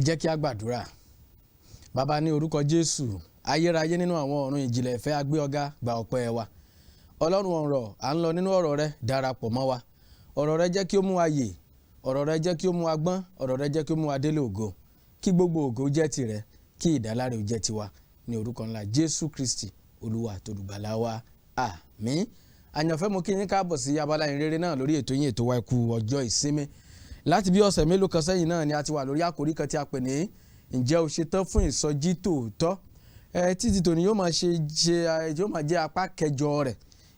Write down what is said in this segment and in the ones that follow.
Ẹ jẹ́ kí a gbàdúrà. Bàbá, ní orúkọ Jésù, ayérayé nínú àwọn ọ̀run, ìjìnlẹ̀ ìfẹ́, agbé ọ̀gá, gba ọpẹ́ wa. Ọlọ́run ọ̀rọ̀, à ń lọ nínú ọ̀rọ̀ rẹ, darapọ̀ mọ́ wa. Ọ̀rọ̀ rẹ, jẹ́ kí ó mú wa yè. Ọ̀rọ̀ rẹ, jẹ́ kí ó mú wa gbọ́n. Ọ̀rọ̀ rẹ, jẹ́ kí ó mú wa délé ògo. Kí gbogbo ògo jẹ́ tìrẹ, kí ìdáláre ó jẹ́ tiwa, ní orúkọ ńlá Jésù Kristi, Olúwa àtolùgbàlà wa. Àmín. Àyànfẹ́, mo kí yín káàbọ̀ sí abala ìrere náà lórí ètò yín, ètò wa. Ẹ kú ọjọ́ ìsinmi. Láti bí ọ̀sẹ̀ mélòó kan sẹ́yìn náà ni a ti wà lórí àkòrí kan tí a pè ní "Ǹjẹ́ o ṣetán fún ìsọjí tòótọ́?" Ẹ títí tòní yóò máa ṣe ṣe yóò máa jẹ́ apá kẹjọ rẹ̀.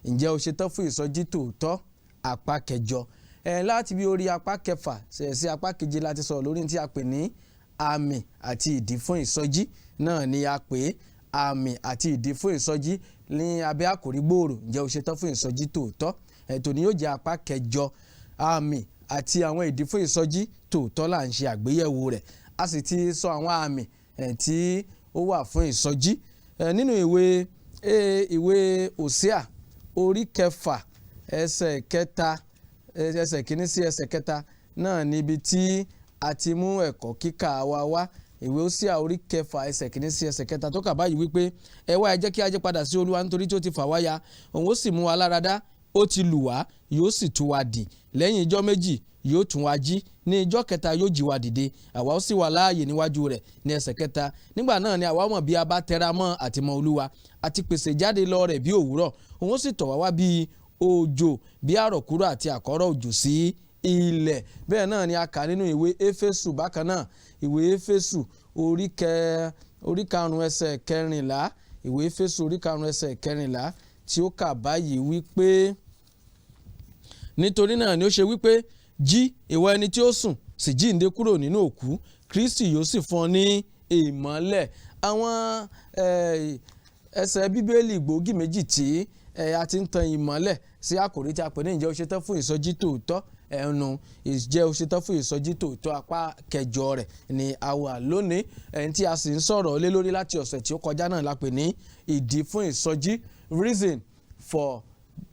"Ǹjẹ́ o ṣetán fún ìsọjí tòótọ́?" Apá kẹjọ. Ẹ láti bí orí apá kẹfà sí apá keje láti sọ̀rọ̀ lórí tí a pè ní àmì àti ìdí fún ìsọjí náà ni a pè é, àmì àti ìdí fún ìsọjí, ní abẹ́ àkòrí gbòòrò "Ǹjẹ́ o ṣetán fún ìsọjí tòótọ́?" Ẹ tòní yóò jẹ́ apá kẹjọ. Àmì àti àwọn ìdí fún ìsọjí tòótọ́ là ń ṣe àgbéyẹ̀wò rẹ̀. A sì ti sọ àwọn àmì tí ó wà fún ìsọjí nínú ìwé Hòsíà orí 6, ẹsẹ̀ 3, ẹsẹ̀ 1 sí ẹsẹ̀ 3 náà níbi tí a ti mú ẹ̀kọ́ kíkà wa wá. Ìwé Hósíà orí 6, ẹsẹ̀ 1 sí ẹsẹ̀ 3, tó kà báyìí wípé, "Ẹ wá, ẹ jẹ́ kí a yí padà sí Olúwa, nítorí tí ó ti fà wá ya, òun ó sì mú wa lára dá. Ó ti lù wá, yóò sì tú wa dì. Lẹ́yìn ijọ́ 2 yóò tún wa jí, ní ijọ́ kẹta yóò jí wa dìde, àwa ó sì wà láàyè níwájú rẹ̀." Ní ẹsẹ̀ 3, "Nígbà náà ni àwa mọ̀ bí a bá tẹra mọ́ àti mọ Olúwa. Àti pèsè jáde lọ rẹ̀ bí òwúrọ̀, òun ó sì tọ̀ wá wá bí òjò, bí àrọ̀kúrò àti àkọ́rọ̀ òjò sí ilẹ̀." Bẹ́ẹ̀ náà ni a kà nínú ìwé Éfésù bákan náà, ìwé Éfésù orí 5, ẹsẹ̀ 14. Ìwé Éfésù orí 5, ẹsẹ̀ 14, tí ó kà báyìí wípé, "Nítorí náà ni ó ṣe wípé, 'Jí, ìwọ ẹni tí ó sùn, sì jíǹde kúrò nínú òkú, Kristi yóò sì fún ọ ní ìmọ́lẹ̀.'" Àwọn ẹsẹ̀ Bíbélì gbòógì méjì tí a ti ń tan ìmọ́lẹ̀ sí àkòrí tí a pè ní "Ǹjẹ́ o ṣetán fún ìsọjí tòótọ́?" Ẹnu "Ǹjẹ́ o ṣetán fún ìsọjí tòótọ́?" Apá kẹjọ rẹ̀ ni a wà lónìí. Ẹni tí a sì ń sọ̀rọ̀ lé lórí láti ọ̀sẹ̀ tí ó kọjá náà la pè ní ìdí fún ìsọjí, reason for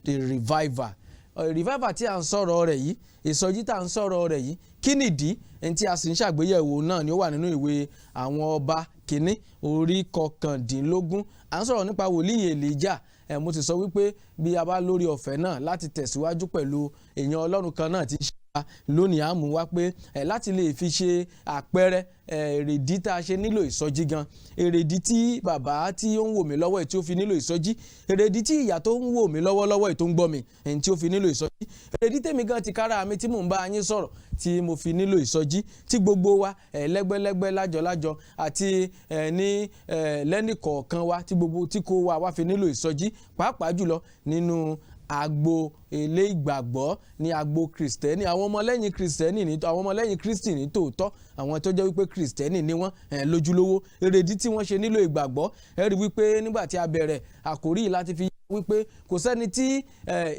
the revival. Revival tí a ń sọ̀rọ̀ rẹ̀ yìí, ìsọjí tá à ń sọ̀rọ̀ rẹ̀ yìí, kí nìdí? Ẹni tí a sì ń ṣàgbéyẹ̀wò náà ni ó wà nínú ìwé Àwọn Ọba Kínní orí 19. À ń sọ̀rọ̀ nípa wòlíì Èlíjà. Ẹ̀ mo ti sọ wípé bí a bá lórí ọ̀fẹ́ náà láti tẹ̀síwájú pẹ̀lú èèyàn Ọlọ́run kan náà tí ń ṣe wa lónìí, á mú wá pé ẹ̀ láti lè fi ṣe àpẹẹrẹ èrèdí tá a ṣe nílò ìsọjí gan, èrèdí tí bàbá tí ó ń wò mí lọ́wọ́ tí ó fi nílò ìsọjí, èrèdí tí ìyá tó ń wò mí lọ́wọ́lọ́wọ́ tó ń gbọ́ mi ẹni tí ó fi nílò ìsọjí, èrèdí tèmi gan ti kára mi tí mò ń bá yín sọ̀rọ̀ tí mo fi nílò ìsọjí, tí gbogbo wa lẹ́gbẹ́lẹ́gbẹ́, lájọlájọ àti ní lẹ́nìkọ̀ọ̀kan wa, tí gbogbo tí kò wa wá fi nílò ìsọjí, pàápàá jùlọ nínú agbo ilé ìgbàgbọ́, ní agbo Kìrìsìtẹ́nì, àwọn ọmọlẹ́yìn Kìrìsìtẹ́nì ní àwọn ọmọlẹ́yìn Kristi ní tòótọ́, àwọn tó jẹ́ wípé Kìrìsìtẹ́nì ni wọ́n lójúlówó, èrèdí tí wọ́n ṣe nílò ìgbàgbọ́. Ẹ rí wípé nígbà tí a bẹ̀rẹ̀ àkórí yìí láti fi wípé kò sẹ́ni tí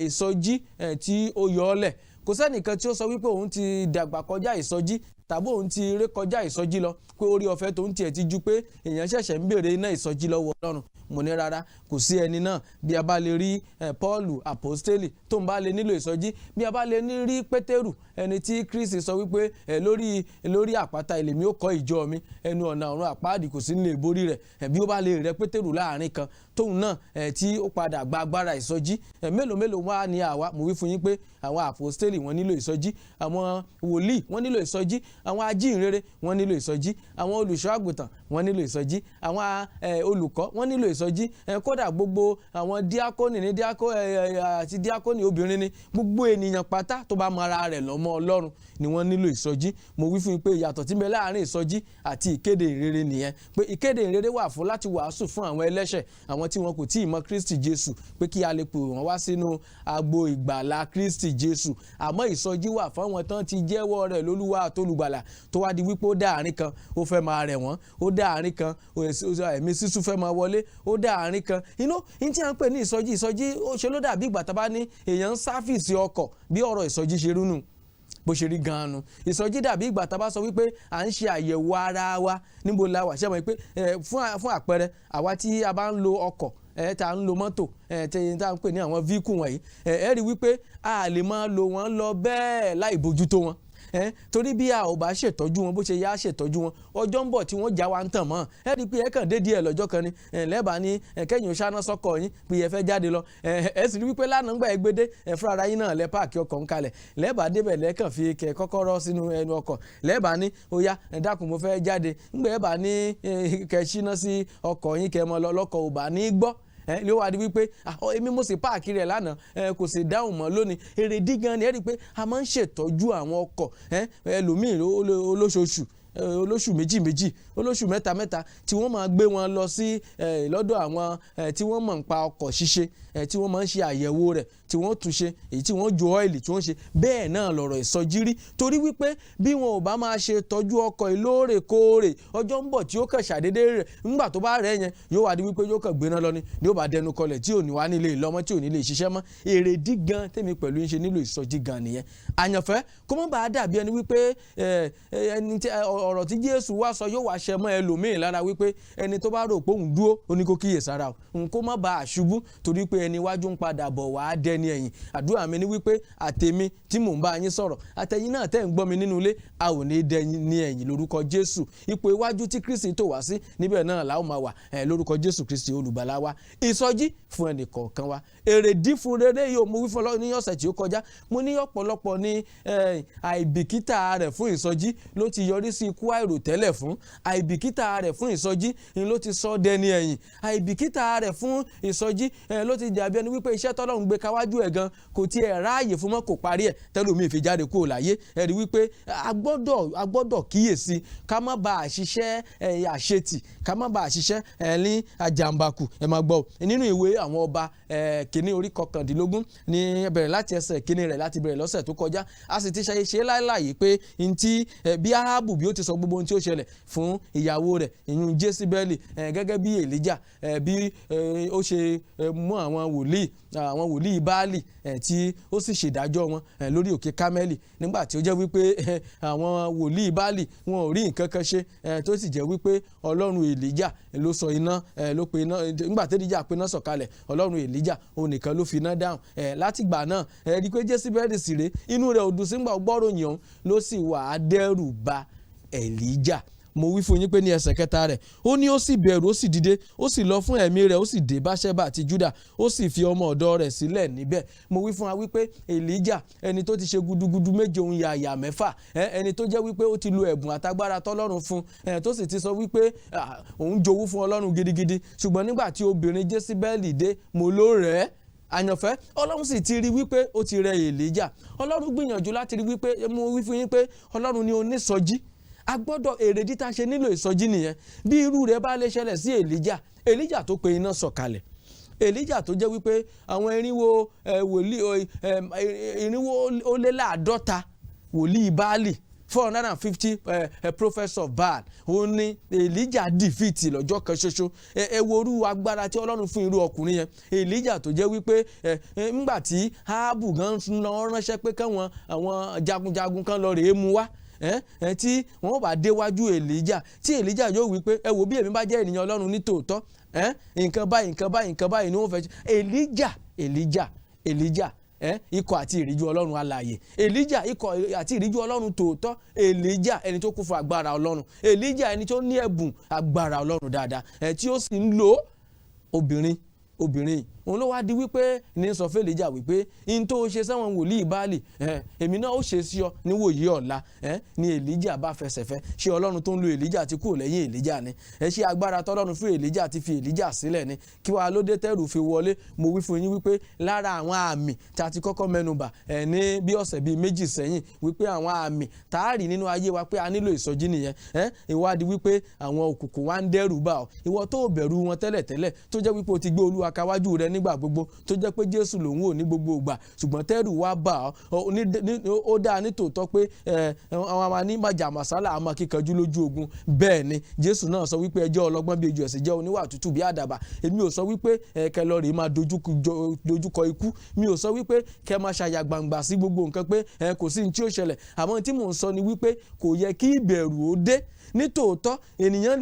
ìsọjí tí ó yọ ọ́ lẹ̀, kò sẹ́nìkan tí ó sọ wípé òun ti dàgbà kọjá ìsọjí tàbí òun ti ré kọjá ìsọjí lọ, pé orí ọ̀fẹ́ tó ń tiẹ̀ ti ju pé èèyàn ṣẹ̀ṣẹ̀ ń béèrè iná ìsọjí lọ́wọ́ Ọlọ́run. Mo ní rárá, kò sí ẹni náà. Bí a bá lè rí Paul apostoli tó ń bá lè nílò ìsọjí, bí a bá lè ní rí Pétérù, ẹni tí Kristi sọ wípé lórí àpáta èmi ó kọ́ ìjọ mi, ẹnu ọ̀nà ọ̀run àpáàdì kò sí ní lè borí rẹ̀, bí ó bá lè rẹ Pétérù láàrin kan tóun náà tí ó padà gba agbára ìsọjí, mélòó mélòó wá ní àwa? Mo wí fún yín pé àwọn àpòstélì, wọ́n nílò ìsọjí. Àwọn wòlíì, wọ́n nílò ìsọjí. Àwọn ajíhìnrere, wọ́n nílò ìsọjí. Àwọn olùṣọ́ àgùntàn, wọ́n nílò ìsọjí. Àwọn olùkọ́, wọ́n nílò ìsọjí. Kódà gbogbo àwọn díákónì ní díákó àti díákónì obìnrin ní gbogbo ènìyàn pátá tó bá mọ ara rẹ̀ lọ́mọ Ọlọ́run ni wọ́n nílò ìsọjí. Mo wí fún yín pé ìyàtọ̀ tí ń bẹ láàrin ìsọjí àti ìkéde ìrere nìyẹn, pé ìkéde ìrere wà fún láti wàásù fún àwọn ẹlẹ́ṣẹ̀, àwọn tí wọn kò tí ì mọ Kristi Jésù, pé kí a lè pè wọ́n wá sínú agbo ìgbàlà Kristi Jésù. Àmọ́ ìsọjí wà fún àwọn tán ti jẹ́wọ́ rẹ̀ lólúwa àtolùgbàlà, tó wá di wípé ó dá àárín kan, ó fẹ́ máa rẹ̀ wọ́n, ó dá àárín kan, ẹ̀mí sísú fẹ́ máa wọlé, ó dá àárín kan inú ní tí a ń pè ní ìsọjí. Ìsọjí ó ṣe ló dàbí ìgbà tá a bá ní èèyàn ń service ọkọ̀. Bí ọ̀rọ̀ ìsọjí ṣe rúnú, bó ṣe rí gan-an nu. Ìsọjí dàbí ìgbà tá a bá sọ wípé à ń ṣe àyẹ̀wò ara wa, níbo la wà. Ṣé mọ̀ pé fún àpẹẹrẹ, àwa tí a bá ń lo ọkọ̀, tá a ń lo mọ́tò, tí a ń pè ní àwọn vehicle wọ̀nyí, ẹ rí wípé a lè máa lo wọn lọ bẹ́ẹ̀ láì bójútó wọn. Torí bí a ò bá ṣètọ́jú wọn bó ṣe yá ṣètọ́jú wọn, ọjọ́ ń bọ̀ tí wọ́n já wa ń tàn mọ́. Ẹ rí i pé ẹ kàn dé díẹ̀ lọ́jọ́ kan ni lẹ́bàá ní kẹ́yìn ṣáná sọ́kọ̀ yín pé ẹ fẹ́ jáde lọ. Ẹ sì rí wípé lánàá ńgbà ẹ gbédé ẹ fúnra ara yín náà lẹ páàkì ọkọ̀ ń kalẹ̀, lẹ́bàá débẹ̀ lẹ́kàn fi kẹ kọ́kọ́rọ́ sínú ẹnu ọkọ̀, lẹ́bàá ní ó yá ẹ dákun mo fẹ́ jáde. Ńgbà ẹ bá ní kẹ ṣíná sí ọkọ̀ yín kẹ mọ́ lọ, lọ́kọ̀ ò bá ní gbọ́ ló wá di wípé èmi mo sì páàkì rẹ̀ lánàá, kò sì dáhùn mọ́ lónìí. Èrèdí gan ni ẹ rí i pé a máa ń ṣètọ́jú àwọn ọkọ̀. Ẹlòmíì olóṣooṣù, olóṣù méjì méjì, olóṣù mẹ́ta mẹ́ta tí wọ́n máa gbé wọn lọ sí lọ́dọ̀ àwọn tí wọ́n mọ̀ nípa ọkọ̀ ṣíṣe, tí wọ́n máa ń ṣe àyẹ̀wò rẹ̀, tí wọ́n tún ṣe èyí tí wọ́n jo ọ́ìlì tí wọ́n ṣe. Bẹ́ẹ̀ náà lọ̀rọ̀ ìsọjí rí, torí wípé bí wọn ò bá máa ṣe tọ́jú ọkọ̀ yìí lóòrèkóòrè, ọjọ́ ń bọ̀ tí ó kàn ṣàdédé rẹ̀. Ńgbà tó bá rẹ̀ yẹn, yóò wá di wípé yóò kàn gbéná lọ ni yóò bá dẹnu kọlẹ̀ tí ò ní wá nílé ìlọ́mọ, tí ò ní lè ṣiṣẹ́ mọ́. Èrèdí gan tèmi pẹ̀lú ń ṣe nílò ìsọjí gan nìyẹn. Àyànfẹ́, kó má bàa dàbí ẹni wípé ẹni tí ọ̀rọ̀ tí Jésù wá sọ yóò wá ṣẹ mọ́ ẹlòmíì lára, wípé ẹni tó bá rò pé òun dúró, ó ní kó kíyè sára o, n kó má bàa ṣubú, torí pé ẹni iwájú ń padà bọ̀ wá dẹni ẹ̀yìn. Àdúrà mi ni wípé àtèmi tí mò ń bá yín sọ̀rọ̀, àtẹ̀yin náà tẹ́ ń gbọ́ mi nínú ilé, a ò ní dẹni ẹ̀yìn lórúkọ Jésù. Ipò iwájú tí Kristi tò wá sí níbẹ̀ náà la ó máa wà lórúkọ Jésù Kristi olùgbàlà wa. Ìsọjí fún ẹnì kọ̀ọ̀kan wa, èrèdí fún rere yóò mo wí fún ọ ní ọ̀sẹ̀ tí ó kọjá. Mo ní ọ̀pọ̀lọpọ̀ ní àìbìkítà rẹ̀ fún ìsọjí ló ti yọrí sí ikú àìròtẹ́lẹ̀ fún. Àìbìkítà rẹ̀ fún ìsọjí ni ló ti sọ dẹni ẹ̀yìn. Àìbìkítà rẹ̀ fún ìsọjí ló ti dàbí ẹni wípé iṣẹ́ tọ́lọ́run gbé káwájú ẹ̀ gan kò tiẹ̀ ráàyè fún mọ́, kò parí ẹ̀ tẹ́lómi fi jáde kúrò láyé. Ẹ rí wípé a gbọ́dọ̀ kíyèsí ká má ba àṣìṣe àṣetì, ká má ba àṣìṣe ní àjàmbákù. Ẹ máa gbọ́ nínú ìwé àwọn ọba kìíní orí 19 ní bẹ̀rẹ̀ láti ẹsẹ̀ kìíní rẹ̀ láti bẹ̀rẹ̀ lọ́sẹ̀ tó kọjá. A sì ti ṣe láìláyè pé ntí bí Áhábù bí ó ti sọ gbogbo ohun tí ó ṣẹlẹ̀ fún ìyàwó rẹ̀ ìyún Jésíbẹ́lì, gẹ́gẹ́ bí Èlíjà bí ó ṣe mú àwọn wòlíì Báálì tí ó sì ṣèdájọ́ wọn lórí òkè Kámẹ́lì, nígbà tí ó jẹ́ wípé àwọn wòlíì Báálì wọn ò rí nǹkan kan ṣe, tó sì jẹ́ wípé Ọlọ́run Èlíjà ló sọ iná, ló pe iná. Nígbà tí Èlíjà pe iná sọ̀kalẹ̀, Ọlọ́run Èlíjà òun nìkan ló fi iná dáhùn. Látìgbà náà ẹ rí i pé Jésíbẹ́lì sì rèé, inú rẹ̀ ò dùn sígbà gbọ́ròyìn ọ̀hún, ló sì wà á dẹ́rù ba Èlíjà. Mo wí fún yín pé ní ẹsẹ̀ kẹta rẹ̀, ó ní ó sì bẹ̀rù, ó sì dìde, ó sì lọ fún ẹ̀mí rẹ̀, ó sì dé Báṣẹ́bà àti Júdà, ó sì fi ọmọ ọ̀dọ̀ rẹ̀ sílẹ̀ níbẹ̀. Mo wí fún wa wípé Èlíjà, ẹni tó ti ṣe gudugudu méje òun yàyà mẹ́fà, ẹni tó jẹ́ wípé ó ti lo ẹ̀bùn àtagbára tọ́lọ́run fún, tó sì ti sọ wípé òun jowú fún Ọlọ́run gidigidi, ṣùgbọ́n nígbà tí obìnrin Jésíbẹ́lì dé, mo ló rẹ̀ ẹ́. Àyànfẹ́, Ọlọ́run sì ti rí wípé ó ti rẹ Èlíjà. Ọlọ́run gbìyànjú láti rí wípé, mo wí fún yín pé Ọlọ́run ni onísọjí. A gbọ́dọ̀ èrèdí tá a ṣe nílò ìsọjí nìyẹn. Bí irú rẹ̀ bá lè ṣẹlẹ̀ sí Èlíjà, Èlíjà tó pe iná sọ̀kalẹ̀, Èlíjà tó jẹ́ wípé àwọn irinwó wòlíì, 450 wòlíì Báálì, 450 prophets of Baal, òun ni Èlíjà dìfìtì lọ́jọ́ kan ṣoṣo. Ẹ wo irú agbára tí Ọlọ́run fún irú ọkùnrin yẹn. Èlíjà tó jẹ́ wípé ńgbà tí Áhábù gan lọ ránṣẹ́ pé káwọn àwọn jagunjagun kan lọ rèé mu wá, tí wọ́n bá déwájú Èlíjà, tí Èlíjà yóò wí pé ẹ wò, bí èmi bá jẹ́ ènìyàn Ọlọ́run ní tòótọ́, nǹkan báyìí, nǹkan báyìí, nǹkan báyìí ni wọ́n fẹ́ ṣe. Èlíjà, Èlíjà, Èlíjà, ikọ̀ àti ìríjú Ọlọ́run alààyè, Èlíjà ikọ̀ àti ìríjú Ọlọ́run tòótọ́, Èlíjà ẹni tó kún fún agbára Ọlọ́run, Èlíjà ẹni tó ní ẹ̀bùn agbára Ọlọ́run dáadáa, tí ó sì ń lò obìnrin òun ló wá di wípé ní sọ fún Èlíjà wípé in tó ṣe sáwọn wòlíì Báálì, èmi náà ó ṣe sí ọ níwòyí ọ̀la. Ní Èlíjà bá fẹsẹ̀ fẹ́. Ṣé Ọlọ́run tó ń lo Èlíjà ti kúrò lẹ́yìn Èlíjà ni? Ṣé agbára tọ́lọ́run fún Èlíjà ti fi Èlíjà sílẹ̀ ni? Kí wàá ló dé tẹ́rù fi wọlé? Mo wí fún yín wípé lára àwọn àmì tá a ti kọ́kọ́ mẹ́nubà ní bí ọ̀sẹ̀ bíi méjì sẹ́yìn, wípé àwọn àmì tá a rí nínú ayé wa pé a nílò ìsọjí nìyẹn. Ìwádìí wípé àwọn òkùnkùn wa ń dẹ́rù bà ọ́, ìwọ tó bẹ̀rù wọn tẹ́lẹ̀tẹ́lẹ̀, tó jẹ́ wípé o ti gbé Olúwa káwájú rẹ nígbà gbogbo, tó jẹ́ pé Jésù lòun ò ní gbogbo ìgbà, ṣùgbọ́n tẹ́rù wá bà ọ́. Ó dáa ní tòótọ́ pé àwọn àmà ní màjà màsálà àmọ́ kíkanjú lójú ogun. Bẹ́ẹ̀ ni Jésù náà sọ wípé ẹ jẹ́ ọlọ́gbọ́n bí ejò, ẹ̀sìn jẹ́ oníwà tútù bí àdàbà. Èmi ò sọ wípé kẹ́ lọ rèé máa dojúkọ ikú, mi ò sọ wípé kẹ́ máa ṣàyà gbangba sí gbogbo nǹkan pé kò sí ní tí ó ṣẹlẹ̀. Àmọ́ tí mò ń sọ ni wípé kò yẹ kí ìbẹ̀rù ó dé. Nítòótọ́ ènìyàn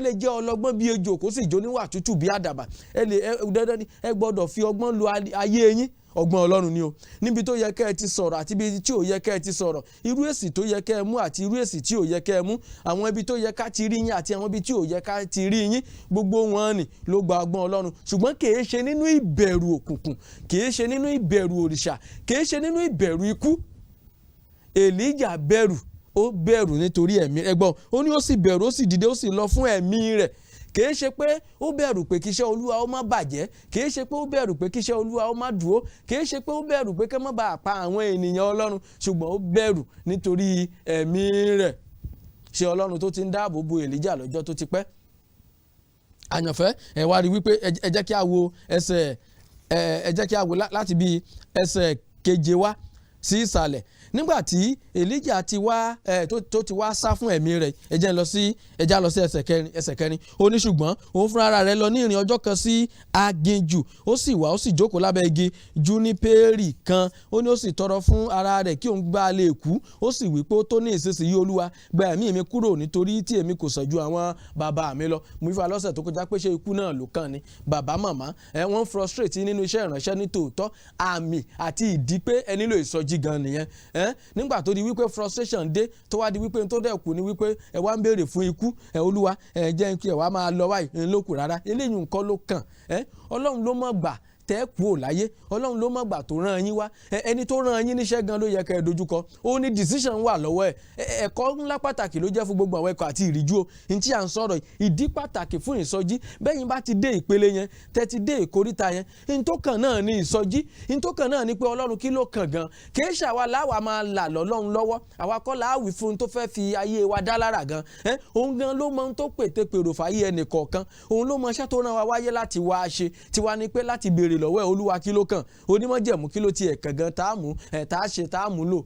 lè jẹ́ ọlọ́gbọ́n bí ejò kó sì jó níwà tútù bí àdàbà. Ẹ lè dandan ni ẹ gbọ́dọ̀ fi ọgbọ́n lo ayé yín. Ọgbọ́n Ọlọ́run ni o. Níbi tó yẹ kẹ́ ẹ ti sọ̀rọ̀ àti ibi tí ò yẹ kẹ́ ẹ ti sọ̀rọ̀, irú èsì tó yẹ kẹ́ ẹ mú àti irú èsì tí ò yẹ kẹ́ ẹ mú, àwọn ibi tó yẹ ká ti rí yín àti àwọn ibi tí ò yẹ ká ti rí yín, gbogbo wọn ni ló gba ọgbọ́n Ọlọ́run. Ṣùgbọ́n kìí ṣe nínú ìbẹ̀rù òkùnkùn, kìí ṣe nínú ìbẹ̀rù òrìṣà, kìí ṣe nínú ìbẹ̀rù ikú. Èlíjà bẹ̀rù, ó bẹ̀rù nítorí ẹ̀mí. Ẹgbọ́n, ó ní ó sì bẹ̀rù, ó sì dìde, ó sì lọ fún ẹ̀mí rẹ̀. Kìí ṣe pé ó bẹ̀rù pé kíṣẹ́ Olúwa ó má bàjẹ́, kìí ṣe pé ó bẹ̀rù pé kíṣẹ́ Olúwa ó má dúró, kìí ṣe pé ó bẹ̀rù pé kí wọ́n má bàa pa àwọn ènìyàn Ọlọ́run, ṣùgbọ́n ó bẹ̀rù nítorí ẹ̀mí rẹ̀. Ṣé Ọlọ́run tó ti ń dáàbò bo Èlíjà lọ́jọ́ tó ti pẹ́? Àyànfẹ́, ẹ wá rí wípé ẹ jẹ́ kí a wo ẹsẹ̀, ẹ jẹ́ kí a wo láti bí ẹsẹ̀ keje wá sí ìsàlẹ̀. Nígbà tí Èlíjà ti wá ẹ tó ti wá sá fún ẹ̀mí rẹ̀, ẹ jẹ́ lọ sí ẹsẹ̀ kẹrin. Ẹsẹ̀ kẹrin, ó ní ṣùgbọ́n òun fúnra rẹ̀ lọ ní ìrìn ọjọ́ kan sí aginjù. Ó sì wá, ó sì jókòó lábẹ́ igi júnípérì kan. Ó ní ó sì tọrọ fún ara rẹ̀ kí òun gbá lè kú. Ó sì wí pé, "Ó tó ní ìsinsìnyí, Olúwa, gba ẹ̀mí mi kúrò, nítorí tí èmi kò sàn ju àwọn bàbá mi lọ." Mo fi lọ́sẹ̀ tó kọjá pé ṣé ikú náà ló kàn ní? Bàbá, màmá ẹ, wọ́n frustrate nínú iṣẹ́ ìránṣẹ́ ní tòótọ́. Àmì àti ìdí pé ẹ nílò ìsọjí gan nìyẹn. Ẹ nígbà tó di wípé frustration dé, tó wá di wípé tó dẹ̀ kú ni wípé ẹ wá ń béèrè fún ikú. Ẹ Olúwa, ẹ jẹ́ kí ẹ wá máa lọ báyìí ń lókù. Rárá, eléyìí nǹkan ló kàn. Ẹ Ọlọ́run ló mọ̀ gbà tẹ́ kú ò láyé. Ọlọ́run ló mọ̀ gbà tó rán yín wá. Ẹni tó rán yín níṣẹ́ gan ló yẹ kẹ́ ẹ dojúkọ. Ó ní decision wà lọ́wọ́ ẹ̀. Ẹ̀kọ́ ńlá pàtàkì ló jẹ́ fún gbogbo àwọn ẹ̀kọ́ àti ìríjú o ní tí à ń sọ̀rọ̀ yìí. Ìdí pàtàkì fún ìsọjí, bẹ́yìn bá ti dé ìpele yẹn, tẹ́ ti dé ìkóríta yẹn, ní tó kàn náà ní ìsọjí. Ní tó kàn náà ní pé Ọlọ́run, kí ló kàn gan? Kì í ṣàwa láwa máa là lọ́lọ́run lọ́wọ́. Àwa kọ́ láwì fún un tó fẹ́ fi ayé wa dá lára gan. Òun gan ló mọ ohun tó pète pèrò fàyè ẹnì kọ̀ọ̀kan. Òun ló mọ iṣẹ́ tó rán wa wáyé láti wá ṣe. Tiwa ni pé láti béèrè lọ́wọ́ ẹ̀, Olúwa, kí ló kàn? Onímọ̀jẹ̀mú, kí ló tiẹ̀ kàn gan tá a mú ẹ̀, tá a ṣe, tá a mú lò?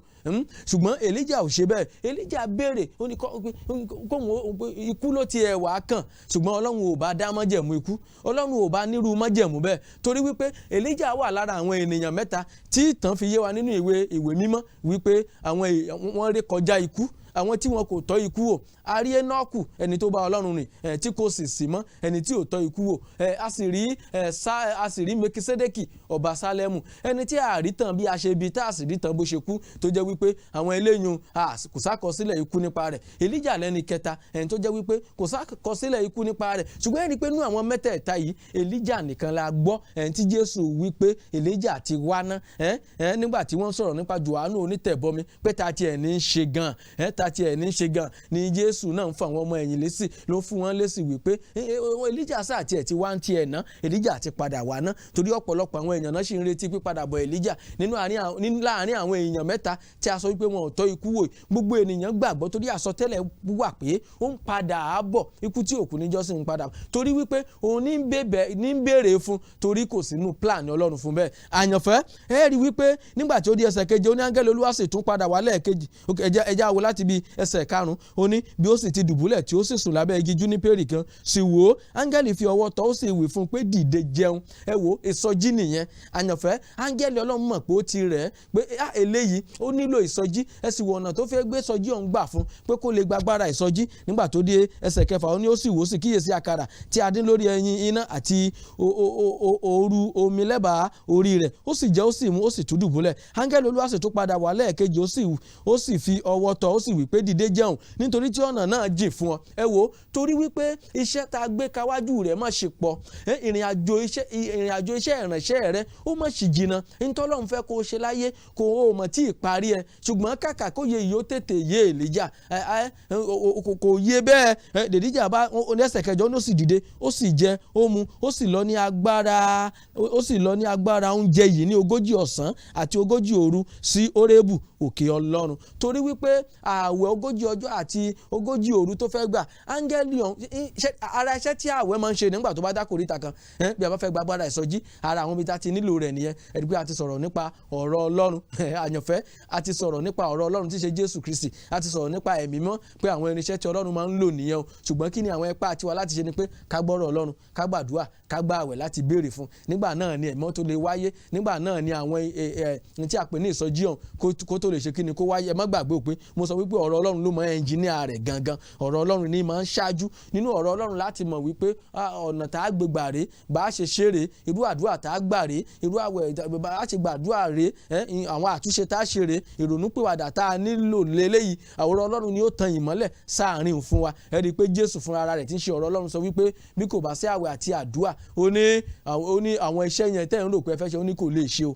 Ṣùgbọ́n Èlíjà ò ṣe bẹ́ẹ̀. Èlíjà béèrè, ó ní kóhun ikú ló tiẹ̀ wá kàn. Ṣùgbọ́n Ọlọ́run ò bá dá májẹ̀mú ikú, Ọlọ́run ò bá nírú májẹ̀mú bẹ́ẹ̀, torí wípé Èlíjà wà lára àwọn ènìyàn mẹ́ta tí ìtàn fi yé wa nínú ìwé mímọ́ wípé àwọn wọ́n ré kọjá ikú, àwọn tí wọn kò tọ́ ikú wò. A rí Énọ́kù, ẹni tó bá Ọlọ́run rìn tí kò sì sí mọ́, ẹni tí ò tọ́ ikú wò. A sì rí Mekisedeki, ọba Sálẹ́mù, ẹni tí a rí tàn bí a ṣe bí, tá a sì rí tàn bó ṣe kú, tó jẹ́ wípé àwọn eléyìí kò sákọsílẹ̀ ikú nípa rẹ̀. Èlíjà lẹ́ni kẹta, ẹni tó jẹ́ wípé kò sákọsílẹ̀ ikú nípa rẹ̀. Ṣùgbọ́n ẹni pé nú àwọn mẹ́tẹ̀ẹ̀ta yìí, Èlíjà nìkan la gbọ́ ẹni tí Jésù wípé Èlíjà ti wá ná. Nígbà tí wọ́n sọ̀rọ̀ nípa Jòhánù onítẹ̀bọmi pé ta tiẹ̀ ní í ṣe gan, ta tiẹ̀ ní í ṣe gan ni Jésù náà ń fún àwọn ọmọ ẹ̀yìn lésì, ló fún wọn lésì wípé Èlíjà sáà tiẹ̀ ti wá ń tiẹ̀ ná, Èlíjà ti padà wá ná, torí ọ̀pọ̀lọpọ̀ àwọn èèyàn náà sì ń retí pípadà bọ̀ Èlíjà. Nínú láàárín àwọn èèyàn mẹ́ta tí a sọ wípé wọn ò tọ́ ikú wò, gbogbo ènìyàn gbàgbọ́ torí àsọtẹ́lẹ̀ wà pé ó ń padà á bọ̀. Ikú tí òkú níjọ́sìn ń padà, torí wípé òun ní ń béèrè fún, torí kò sínú plan Ọlọ́run fún bẹ́ẹ̀. Àyànfẹ́, ẹ rí wípé nígbà tí ó di ẹsẹ̀ keje, ó ní áńgẹ́lì Olúwa sì tún padà wá lẹ́ẹ̀kejì. Ẹ jẹ́ á wò láti bí ẹsẹ̀ karùn-ún. Ó ní bí ó sì ti dùbúlẹ̀ tí ó sì sùn lábẹ́ igi júnípérì kan, sì wò ó, áńgẹ́lì fi ọwọ́ tọ́, ó sì wí fún un pé, "Dìde, jẹun." Ẹ wò, ìsọjí nìyẹn. Àyànfẹ́, áńgẹ́lì Ọlọ́run mọ̀ pé ó ti rẹ̀ ẹ́, pé eléyìí ó nílò ìsọjí. Ẹ sì wò ọ̀nà tó fẹ́ gbé ìsọjí ọ̀hún gbà fún pé kó lè gbàgbára ìsọjí. Nígbà tó dé ẹsẹ̀ kẹfà, ó ní ó sì wò ó, sì kíyèsí, àkàrà tí a dín lórí ẹyin iná àti òru omi lẹ́bàá orí rẹ̀. Ó sì jẹ, ó sì mú, ó sì tún dùbúlẹ̀. Áńgẹ́lì Olúwa sì tún padà wá lẹ́ẹ̀kejì, ó sì fi ọwọ́ tọ́, ó sì wí pé, "Dìde, jẹun, nítorí tí ọ̀nà náà jìn fún ọ." Ẹ wò ó, torí wípé iṣẹ́ tá a gbé kawájú rẹ̀ má ṣe pọ̀, ìrìn àjò iṣẹ́ ìrànṣẹ́ rẹ̀ ó má ṣì jìnnà. Ntọ́lọ́run fẹ́ kó o ṣe láyé kó o mọ̀ tí ì parí ẹ. Ṣùgbọ́n kàkà kó yẹ yìí, ó tètè yé Èlíjà, kò yé bẹ́ẹ̀. Èlíjà bá ẹsẹ̀ kẹjọ, ó sì dìde, ó sì jẹ, ó mu, ó sì lọ ní agbára oúnjẹ yìí ní 40 ọ̀sán àti 40 òru síÓrébù, òkè Ọlọ́run, torí wípé ààwẹ̀ 40 ọjọ́ àti 40 òru tó fẹ́ gbà. Áńgẹ́lì ọ̀hún, ara iṣẹ́ tí ààwẹ̀ máa ń ṣe nígbà tó bá dá kòríta kan, bí a bá fẹ́ gba agbára ìsọjí, ara àwọn ibi tá a ti nílò rẹ̀ nìyẹn. Ẹ̀rí pé a ti sọ̀rọ̀ nípa ọ̀rọ̀ Ọlọ́run. Àyànfẹ́, a ti sọ̀rọ̀ nípa ọ̀rọ̀ Ọlọ́run tí í ṣe Jésù Kristi, a ti sọ̀rọ̀ nípa Ẹ̀mí Mọ́, pé àwọn irinṣẹ́ tí Ọlọ́run máa ń lò nìyẹn o. Ṣùgbọ́n kí ni àwọn ipá tiwa láti ṣe? Ni pé ká gbọ́rọ̀ Ọlọ́run, ká gbàdúrà, ká gbà àwẹ̀ láti béèrè fún. Nígbà náà ni ẹ̀mọ́ tó lè wáyé. Nígbà náà ni àwọn ẹ̀ tí a pè ní ìsọjí ọ̀hún kó tó lè ṣe kí ni, kó wáyé. Ẹ má gbàgbé pé mo sọ wípé ọ̀rọ̀ Ọlọ́run ló mọ ẹnjìníà rẹ̀ gangan. Ọ̀rọ̀ Ọlọ́run ní máa ń ṣáájú nínú ọ̀rọ̀ Ọlọ́run láti mọ̀ wípé ọ̀nà tá a gbé gbà rèé, bá a ṣe ṣe rèé, irú àdúrà tá a gbà rèé, irú àwẹ̀ bá a ṣe gbàdúrà rèé, àwọn àtúnṣe tá a ṣe rèé, ìrònúpìwàdà tá a nílò lélẹ́yìí. Àwòrán Ọlọ́run ni ó tan ìmọ́lẹ̀ sáàrin fún wa. Ẹ rí i pé Jésù fúnra ara rẹ̀ tí ń ṣe ọ̀rọ̀ Ọlọ́run sọ wípé bí kò bá sí àwẹ̀ àti àdúrà, ó ní àwọn iṣẹ́ yẹn tẹ́ ń rò pé ẹ fẹ́ ṣe, ó ní kò lè ṣe o,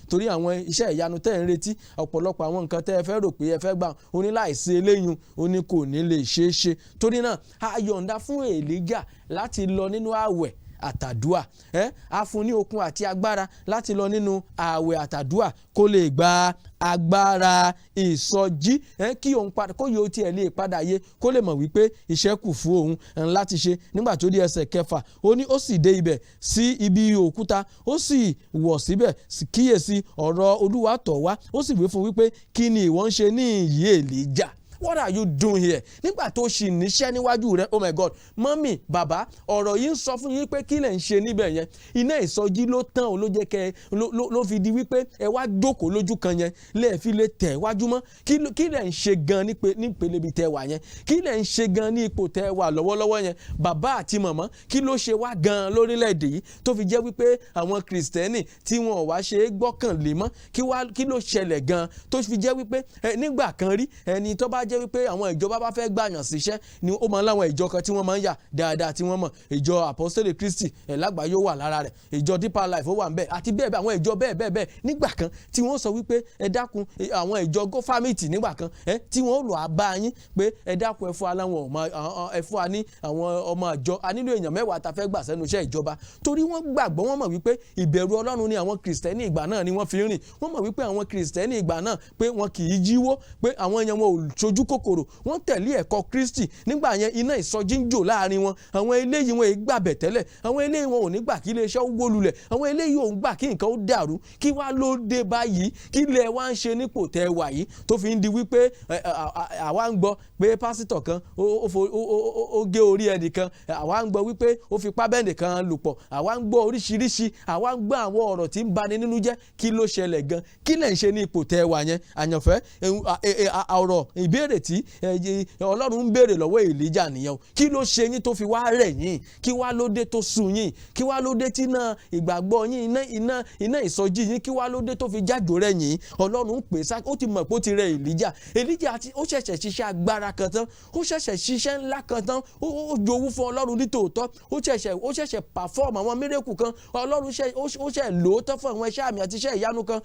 torí àwọn iṣẹ́ ìyanu tẹ́ ń retí, ọ̀pọ̀lọpọ̀ àwọn nǹkan tẹ́ ẹ fẹ́ rò pé ẹ fẹ́ gbà, ó ní láìsí eléyìí, ó ní kò ní lè ṣeé ṣe. Torí náà, a yọ̀ǹda fún Èlíjà láti lọ nínú àwẹ̀ àtàdúà. A fún ní okun àti agbára láti lọ nínú àwẹ̀ àtàdúà kó lè gba agbára ìsọjí, kí òun padà, kó yóò tiẹ̀ lè padà yé, kó lè mọ̀ wípé iṣẹ́ kù fún òun láti ṣe. Nígbà tó di ẹsẹ̀ kẹfà, ó ní ó sì dé ibẹ̀ sí ibi òkúta, ó sì wọ̀ síbẹ̀. Kíyèsí, ọ̀rọ̀ Olúwa tọ̀ wá, ó sì wí fún wípé, "Kí ni ìwọ ń ṣe ní ìyí, Èlíjà?" What are you doing here nígbà tó ṣì níṣẹ́ níwájú rẹ? Oh my God! Mummy, bàbá, ọ̀rọ̀ yìí ń sọ fún yín pé kí lẹ̀ ń ṣe níbẹ̀ yẹn? Iná ìsọjí ló tán o, ló jẹ́ kẹ́ ló fi di wípé ẹ wá jókòó lójú kan yẹn, lẹ́ẹ̀ fi lè tẹ̀ wájú mọ́. Kí lẹ̀ ń ṣe gan nípele ibi tẹ́ wà yẹn? Kí lẹ̀ ń ṣe gan ní ipò tẹ́ wà lọ́wọ́lọ́wọ́ yẹn? Bàbá àti màmá, kí ló ṣe wá gan lórílẹ̀‐èdè yìí tó fi jẹ́ wípé àwọn Kìrìsìtẹ́nì tí wọn ò wá ṣe é gbọ́kànlé mọ́? Kí ló ṣẹlẹ̀ gan tó fi jẹ́ wípé nígbà kan rí, ẹni tó bá jẹ́ wípé àwọn ìjọba bá fẹ́ gbàyàn síṣẹ́ ni ó máa ń láwọn ìjọ kan tí wọ́n máa ń yà dáadáa tí wọ́n mọ̀? Ìjọ Apostolic Christi ẹ̀ lágbàáyé ó wà lára rẹ̀, ìjọ Deeper Life ó wà ń bẹ̀, àti bẹ́ẹ̀ bẹ́ẹ̀, àwọn ìjọ bẹ́ẹ̀ bẹ́ẹ̀ bẹ́ẹ̀ nígbà kan tí wọ́n sọ wípé ẹ dákun, àwọn ìjọ gófàmìtì nígbà kan ẹ tí wọ́n lọ bá yín pé ẹ dákun, ẹ fún wa láwọn ọmọ, ẹ fún wa ní àwọn ọmọ àjọ, a nílò èèyàn 10 tá fẹ́ gbà sẹ́nu iṣẹ́ ìjọba, torí wọ́n gbàgbọ́, wọ́n mọ̀ wípé ìbẹ̀rù Ọlọ́run ni àwọn Kìrìsìtẹ́nì ìgbà náà ni wọ́n fi ń rìn. Wọ́n mọ̀ wípé àwọn Kìrìsìtẹ́nì ìgbà náà pé wọn kì í jíwó, pé àwọn èèyàn wọn ò ṣojú kòkòrò, wọ́n tẹ̀lé ẹ̀kọ́ Kristi. Nígbà yẹn, iná ìsọjí ń jò láàrin wọn. Àwọn eléyìí wọn gbàbẹ̀ tẹ́lẹ̀, àwọn eléyìí wọn ò ní gbà kí iléeṣẹ́ ó wó lulẹ̀, àwọn eléyìí ò ń gbà kí nǹkan ó dàrú. Kí wá ló dé báyìí? Kí lẹ wá ń ṣe nípò tẹ́ wà yìí tó fi ń di wípé àwa ń gbọ́ pé pásítọ̀ kan ó gé orí ẹnìkan, àwa ń gbọ́ wípé ó fipá bẹ́ẹ̀ nìkan lò pọ̀, àwa ń gbọ́ oríṣiríṣi, àwa ń gbọ́ àwọn ọ̀rọ̀ tí ń bani nínú jẹ́? Kí ló ṣẹlẹ̀ gan? Kí lẹ̀ ń ṣe ní ipò tẹ́ wà yẹn? Àyànfẹ́, ọ̀rọ̀ ìbéèrè tí Ọlọ́run ń béèrè lọ́wọ́ Èlíjà nìyẹn o. Kí ló ṣe yín tó fi wá rẹ̀ yín? Kí wá ló dé tó sú yín? Kí wá ló dé tí iná ìgbàgbọ́ yín, iná ìsọjí yín, kí wá ló dé tó fi jájò rẹ̀ yín? Ọlọ́run ń pè é sá. Ó ti mọ̀ pé ó ti rẹ̀ Èlíjà. Èlíjà ó ṣẹ̀ṣẹ̀ ṣiṣẹ́ agbára kan tán, ó ṣẹ̀ṣẹ̀ ṣiṣẹ́ ńlá kan tán, ó jowú fún Ọlọ́run ní tòótọ́, ó ṣẹ̀ṣẹ̀ perform àwọn miracle kan. Ọlọ́run ó ṣẹ̀ lò ó tán fún àwọn iṣẹ́ àmì àti iṣẹ́ ìyanu kan.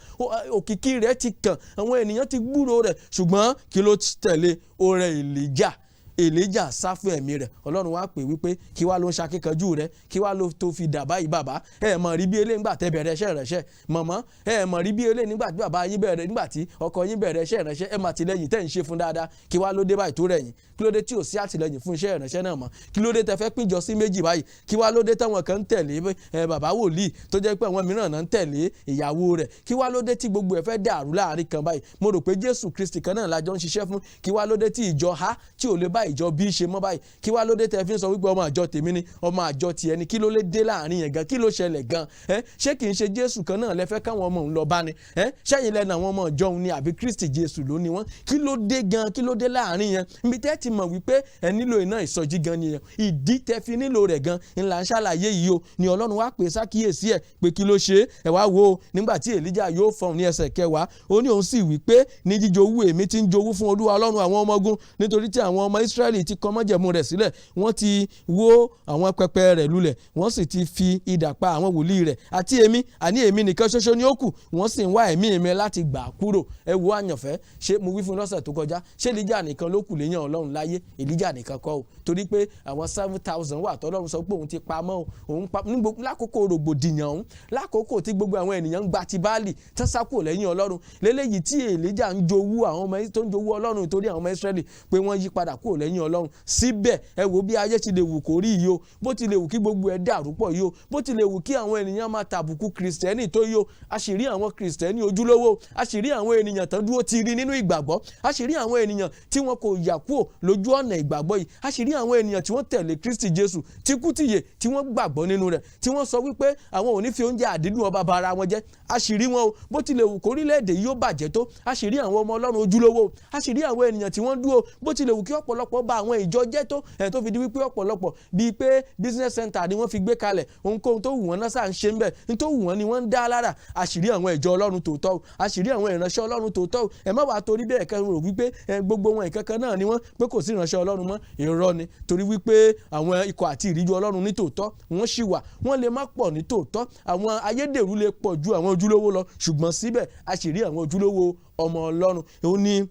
Òkìkí rẹ̀ ti kàn, àwọn ènìyàn ti gbúròó rẹ̀. Ṣùgbọ́n kí ló tẹ̀lé? Ó rẹ̀ Èlíjà. Èlíjà sá fún ẹ̀mí rẹ̀. Ọlọ́run wá pè wípé kí wá ló ń ṣakíkanjú rẹ̀? Kí wá ló tó fi dà báyìí? Bàbá, ẹ mọ̀ rí bí eléyìí nígbà tẹ́ bẹ̀rẹ̀ iṣẹ́ ìránṣẹ́. Mọ̀mọ́, ẹ mọ̀ rí bí eléyìí nígbà tí bàbá yín bẹ̀rẹ̀, nígbà tí ọkọ yín bẹ̀rẹ̀ iṣẹ́ ìránṣẹ́. Ẹ mà tìlẹ́yìn tẹ́ ń ṣe fún dáadáa. Kí wá ló dé báyìí tó rẹ̀ yín? Kí ló dé tí ò sí àtìlẹ́yìn fún iṣẹ́ ìránṣẹ́ náà mọ́? Kí ló dé tẹ́ fẹ́ pínjọ sí méjì báyìí? Kí wá ló dé táwọn kan ń tẹ̀lé ẹ bàbá wòlíì, tó jẹ́ pé àwọn mìíràn náà ń tẹ̀lé ìyàwó rẹ̀? Kí wá ló dé tí gbogbo ẹ̀ fẹ́ dàrú láàrin kan báyìí? Mo rò pé Jésù Kristi kan náà la jọ ń ṣiṣẹ́ fún. Kí wá ló dé tí ìjọ A tí ò lè bá ìjọ B ṣe mọ́ báyìí? Kí wá ló dé tẹ́ fi ń sọ wípé ọmọ àjọ tèmi ni, ọmọ àjọ tiẹ̀ ni? Kí ló lè dé láàrin yẹn gan? Kí ló ṣẹlẹ̀ gan? Ẹ ṣé kì í ṣe Jésù kan náà lẹ fẹ́ káwọn ọmọ òun lọ bá ni? Ẹ ṣẹ́yìn lẹ́nu àwọn ọmọ ìjọ òun ni, àbí Kristi Jésù ló ní wọn? Kí ló dé gan? Kí ló dé láàrin yẹn? Níbi tẹ́ ti mọ̀ wípé ẹ nílò iná ìsọjí gan nìyẹn. Ìdí tẹ́ fi nílò rẹ̀ gan ńlá ń ṣàlàyé yìí o. Ni Ọlọ́run wá pè sákìyèsí ẹ̀ pé kí ló ṣe é. Ẹ wá wo, nígbà tí Èlíjà yóò fọhùn ní ẹsẹ̀ kẹwàá, ó ní òun sì wí pé, "Ní jíjowú èmi ti ń jowú fún Olúwa Ọlọ́run àwọn ọmọ ogun, nítorí tí àwọn ọmọ Ísírẹ́lì ti kọ̀ májẹ̀mú rẹ̀ sílẹ̀, wọ́n ti wó àwọn pẹpẹ rẹ̀ lulẹ̀, wọ́n sì ti fi idà pa àwọn wòlíì rẹ̀, àti èmi, àní èmi nìkan ṣoṣo ni ó kù, wọ́n sì ń wá ẹ̀mí mi láti gbà kúrò." Ẹ wo, àyànfẹ́, ṣé mo wí fún lọ́sẹ̀ tó kọjá? Ṣé Èlíjà nìkan ló kù léyàn Ọlọ́run láyé? Èlíjà nìkan kọ́ o, torí pé àwọn 7,000 wà tọ́lọ́run sọ pé òun ti pa mọ́ òun pa lákòókò rògbòdìyàn òun, lákòókò tí gbogbo àwọn ènìyàn ń gba ti Báálì tán sá kúrò lẹ́yìn Ọlọ́run lélẹ́yìí, tí Èlíjà ń jowú àwọn ọmọ tó ń jowú Ọlọ́run torí àwọn ọmọ Ísírẹ́lì pé wọ́n yí padà kúrò. lẹ́yìn Ọlọ́run. Síbẹ̀, ẹ wo bí ayé ti lè wù kó rí yìí o, bó ti lè wù kí gbogbo ẹ̀ dàrú pọ̀ yìí o, bó ti lè wù kí àwọn ènìyàn máa tàbùkù Kìrìsìtẹ́nì tó yìí o, a sì rí àwọn Kìrìsìtẹ́nì ojúlówó, a sì rí àwọn ènìyàn tán dúró ti rí nínú ìgbàgbọ́, a sì rí àwọn ènìyàn tí wọn kò yà kúò lójú ọ̀nà ìgbàgbọ́ yìí, a sì rí àwọn ènìyàn tí wọ́n tẹ̀lé Kristi Jésù tí kú tìyè, tí wọ́n gbàgbọ́ nínú rẹ̀, tí wọ́n sọ wípé àwọn ò ní fi oúnjẹ àdídùn ọba ba ara wọn jẹ́. A sì rí wọn o. Bó ti lè wù kórílẹ̀-èdè yìí ó bàjẹ́ tó, a sì rí àwọn ọmọ Ọlọ́run ojúlówó, a sì rí àwọn ènìyàn tí wọ́n dúró. Bó ti lè wù kí ọ̀pọ̀lọpọ̀ bà àwọn ìjọ jẹ́ tó, ẹ̀ tó fi di wípé ọ̀pọ̀lọpọ̀ bíi pé business center ni wọ́n fi gbé kalẹ̀, ohunkóhun tó wù wọ́n náà sáà ń ṣe ń bẹ̀, ní tó wù wọ́n ni wọ́n ń dá lára, a sì rí àwọn ìjọ Ọlọ́run tòótọ́ o, a sì rí àwọn ìránṣẹ́ Ọlọ́run tòótọ́ o. Ẹ má wàá torí bẹ́ẹ̀ kẹ́ rò wípé gbogbo wọn ìkankan náà ni wọ́n, pé kò sí ìránṣẹ́ Ọlọ́run mọ́. Irọ́ ni, torí wípé àwọn ikọ̀ àti ìríjú Ọlọ́run ní tòótọ́, wọ́n sì wà. Wọ́n lè má pọ̀ ní tòótọ́, àwọn ayédèrú lè pọ̀ ju àwọn ojúlówó lọ, ṣùgbọ́n síbẹ̀ a sì rí àwọn ojúlówó ọmọ Ọlọ́run. Òun ni